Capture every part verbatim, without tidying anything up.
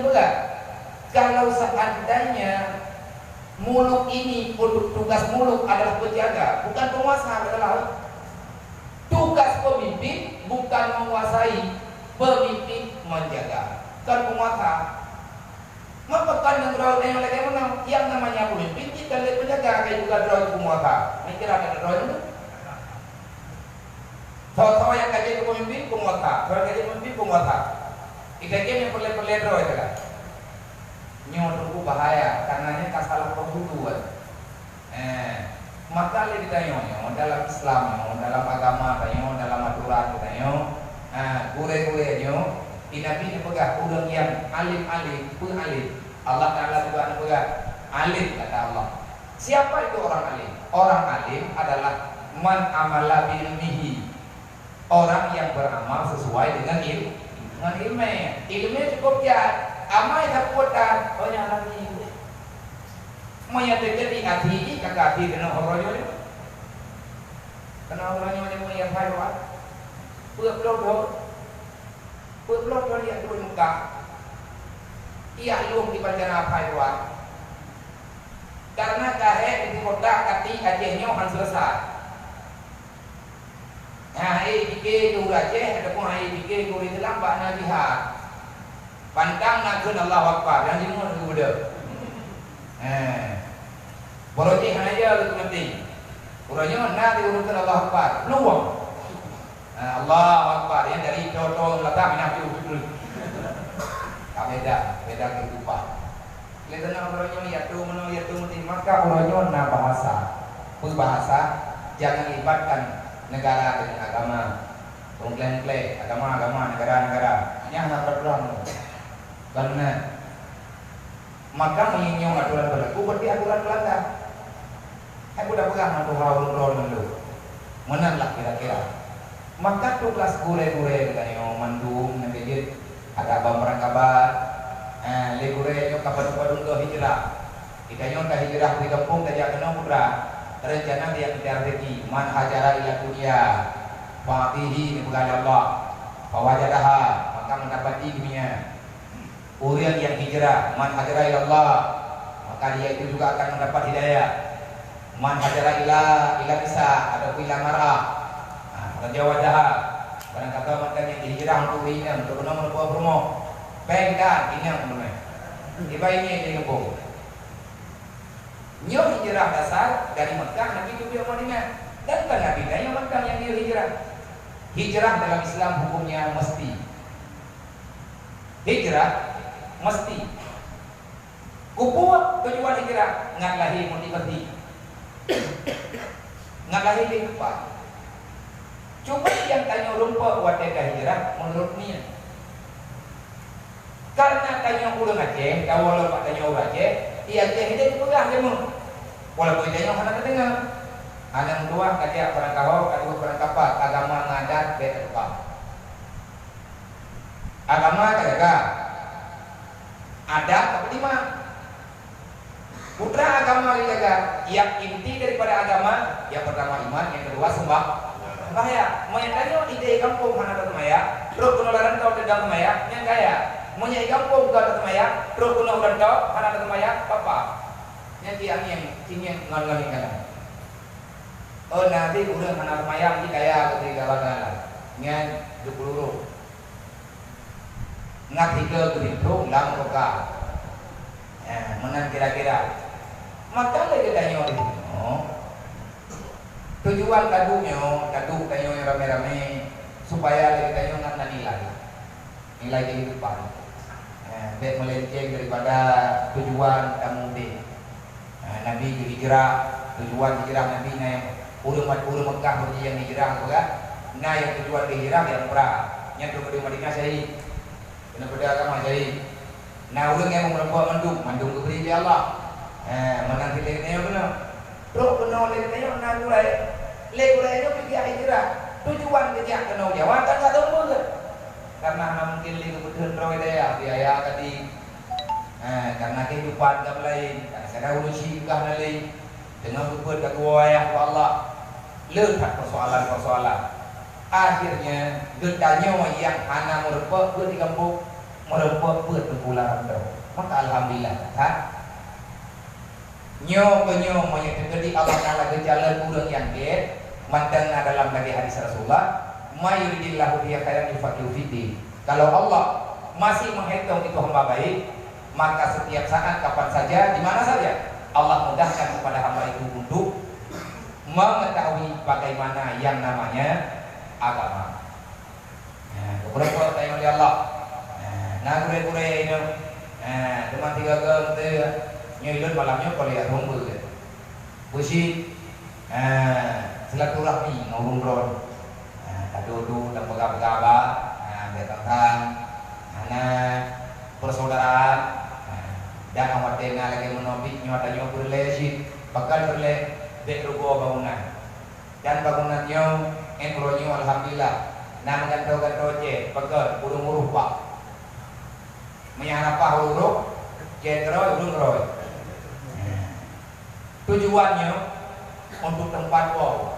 Berat. Kalau seandainya muluk ini, untuk tugas muluk adalah penjaga, bukan penguasa, adalah tugas pemimpin bukan menguasai, pemimpin menjaga, bukan penguasa. Maka kan nanggroe tanyoe lagée meunoe, yang namanya pemimpin jih kan lé penjaga, kai juga droe penguasa. Mikir ada droe itu. Soe-soe nyang ka jeuet keu peumimpin, peunguasa. Soe nyang ka jeuet peumimpin, peunguasa. Kita kira nyang peureulée-peureulée droe teuka. Nyoe teungku bahaya, karena nyoe ka salah prosedur. Eh, maka lé geutanyoe nyoe dalam Islam nyoe, dalam agama tanyoe, dalam aturan geutanyoe, eh, gurée-gurée nyoe, di Nabi neupeugah ureuëng nyang alim-alim, peue alim. Allah Taala juga neupeugah alim, kata Allah. Siapa itu orang alim? Orang alim adalah man amala bi ilmihi, orang yang beramal sesuai dengan il-, dengan ilmu. Ilmu cukup jat, amal tak kuat dah, banyak lagi. Meunyo teujadi até jih, ka até keunoe uroe nyoe. Keunoe uroe nyoe, meunyo phai luwa, peuet ploh thon, peuet ploh thon jak turun Mekah, jak lheueh di Pancana phai luwa. Karena ka hék di kota Kati Aceh nyoe han seuleusoe. Hai pike keu ureuëng Aceh ataupun hai pike keu ureuëng Islam bak na jihad. Pantang na kheun Allahu Akbar, nyang jinoe geubeudôh. Eh. Barô jih hana ya leutu mati. Uroe nyoe na di ureuëng kheun Allahu Akbar, peuluwang. Eh, Allahu Akbar, nyang dari to-to latah minah piôh beutôi. Ka beda, beda kehidupan. Lé teungoh uroe nyoe, ya tu meunoe, ya tu meuti, maka uroe nyoe na bahasa. Peue bahasa? Jangan libatkan negara dengan agama. Meukleng-kleng, agama, agama, negara, negara. Nyan hana peuraturan. Ban meunan. Maka meunyoe aturan beulaku, berarti aturan Beulanda. Hai budak peugah ngon tuha ulôn droe ngon lôn. Meunan lah kira-kira. Maka tugas gurée-gurée geutanyoe mandum nyang jeuet, ada bak meurangkaban, eh, lé gurée nyoe ka padum-padum goe hijrah. Geutanyoe ka hijrah dari gampông tajak keunoe putra. Rencana dia mencari rezeki, man hajara ila dunya, fa atihi, neupeugah lé Allah, fa wajadaha, maka mendapati dunia. Ureuëng nyang hijrah, man hajara ila Allah, maka dia itu juga akan mendapat hidayah. Man hajara ila, ila nisa, ataupun ila mar'ah. Ha, tajawazaha. Barang kata mantong nyang hijrah untuk inong, untuk keunoe meureumpok peurumoh. Péng dan inong peurumoh. Tiba ini di kampung. Nyoe hijrah dasar dari Mekah Nabi teubiet Madinah. Dan kan Nabi tanyoe mantong nyang geuyue hijrah. Hijrah dalam Islam hukumnya mesti. Hijrah mesti. Keupeue tujuan hijrah? Ngat lahé motivasi. Ngat lahé kehidupan. Cuba nyang tanyoe rumpok watée ka hijrah meunurot niet. Karena tanyoe ureuëng Aceh, tawoe lom bak tanyoe ureuëng Aceh, di Aceh nyan peugah lé meuh. Walaupun tanyoe hana tadeungoe. Hana meutuah kajak barangkaho, ka duek barangkapat, agama ngon adat bék tatukang. Agama tajaga, adat tapeutimang. Putra agama dijaga, yang inti daripada agama, yang pertama iman, yang kedua sembah, sembahyang. Meunyo tanyoe idéh gampông hana taseumbahyang, trok keunoe lam rantau teuh dang seumbahyang, nyan kaya. Meunyo i gampông ka taseumbahyang, trok keunoe lam rantau hana taseumbahyang, papa. Nyan ti angin, ti nyan ngon-ngon nyan kana. Oh, nanti ureuëng hana seumbahyang jih kaya keu Allah Taala. Nyan jeuet peulurôh. Ngat hige geurinthong lam roka. Eh, meunan kira-kira. Maka lé geutanyoe di sinoe, tujuan taduek nyoe, taduek tanyoe ramé-ramé, supaya lé geutanyoe ngat na nilai. Nilai kehidupan. Eh, bék meulenceng daripada tujuan tamu udeb. Ha, Nabi geuhijrah, tujuan hijrah Nabi na nyang ureuëng, ureuëng Mekah bak jih nyang hijrah, peugah, na nyang tujuan geuhijrah nyang umrah, nyang trok u Madinah syahid. Keuneuk peugah agama syahid. Na ureuëng nyang meureumpok mandum, mandum geubri lé Allah. Ha, meunan cit lé geutanyoe keunoe. Trok keunoe lé geutanyoe na gurée. Lé gurée nyoe geujak hijrah. Tujuan geujak keunoe Jawa kan ka teumeung. Karena hana mungkin lé geubeuteun droe daya, biaya tadi. Eh, karena kehidupan ka meulaén, kadang-kadang ureuëng syiek ka hana lé, teungoh geupeuet ka tuwoe wayah bak Allah. Le that persoalan-persoalan. Akhirnya, geutanyoe nyang hana meureumpok beuet di gampông, meureumpok Peuet teungku lam droe. Maka alhamdulillah that. Nyoe keu nyoe meunyoe teukeudi Allah Taala geujalan ureuëng nyang gét, mantong na dalam lagée hadis Rasulullah, "May yuridillahu bihi khairan yufaqihu fiddin." Kalau Allah masih menghitung itu hamba baik, maka setiap saat, kapan saja, di mana saja, Allah mudahkan kepada hamba itu untuk mengetahui bagaimana yang namanya agama. Nah, beberapa tayang di Allah. Nah, na gurée-gurée inong. Nah, teuma tiga geng tu. Nyoe ilôn malam nyoe kalau ya romba. Beusi. Nah, silaturahmi ngon ureuëng droe. Nah, taduek-duek dan peugah-peugah ba. Nah, biar tentang. Nah, persaudaraan. Nah, dan awak tengah lagi menobik nyoe ada nyoe berlesi. Bahkan berle bek rugo bangunan. Dan bangunan nyoe, eh, uroe nyoe alhamdulillah, na meugantoe-gantoe cét, peugét, ureuëng uroe bak. Meunyoe hana paih ureuëng, cét keudroe, ureuëng keudroe. Tujuan nyoe untuk teumpat woe.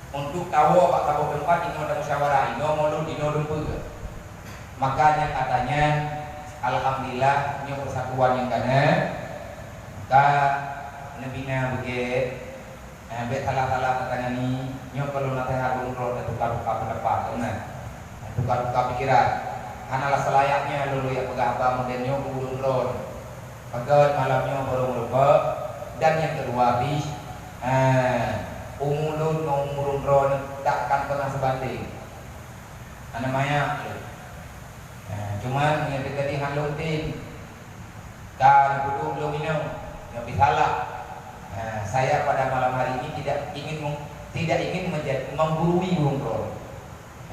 Untuk tawoe bak saboh teumpat, inoe ada musyawarah, inoe mulod, inoe lumpeue. Maka nyang ata nyan, alhamdulillah, nyoe persatuan nyang ka na, ka neubina beugét. Eh, bék salah-salah tatangani, nyoe keu lôn naseuhat ulôn droe tatuka-tuka peundapat, meunan. Tatuka-tuka pikiran. Hana lah seulayaknya lôn lôn jak peugah haba model nyoe keu ulôn droe. Peugét malam nyoe barô meureumpok. Dan nyang keudua pih, eh, umu lôn ngon umu ulôn droe nyoe tak akan peunah seubandéng. Hana manyak lôn. Eh, cuman nyang teukeudi han lôn tem. Ka neupeuduek lôn inong, nyoe pih salah. Nah, saya pada malam hari ini tidak ingin mem-, tidak ingin menjadi, menggurui ureuëng droe.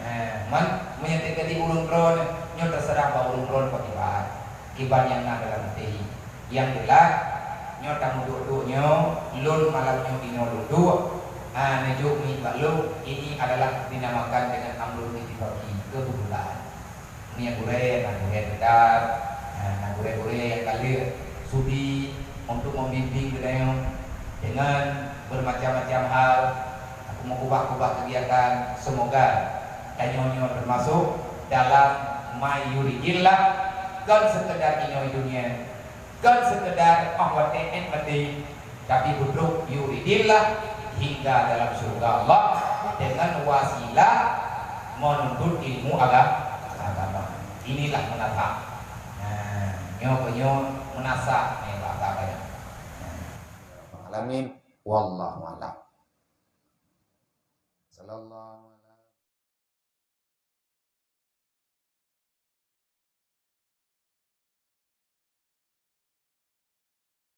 Nah, man, meunyoe teukeudi ureuëng droe nyoe terserah bak ureuëng droe bak kiban. Kiban nyang na dalam até. Nyang jeulaih, nyoe tameuduek-duek nyoe, lôn malam nyoe inoe lôn duek. Ah, neujok miet bak lôn, ini adalah dinamakan dengan amrun ittifaqi, kebetulan. Nyan gurée, na gurée teutab, na gurée-gurée nyang ka lheueh sudi untuk membimbing geutanyoe dengan bermacam-macam hal, meukubah-kubah kegiatan. Semoga tanyoe nyoe termasuk dalam may yuridillah, kon sekedar inoe dunia, kon sekedar óh watée ék maté, tapi beudôh yuridillah hingga dalam syurga Allah dengan wasilah menuntut ilmu aga-, agama. Inilah meunasah. Nah, nyoe keu nyoe meunasah, nyoe bahasa banyak. Nah. Alamin, wallahu a'lam. Sallallahu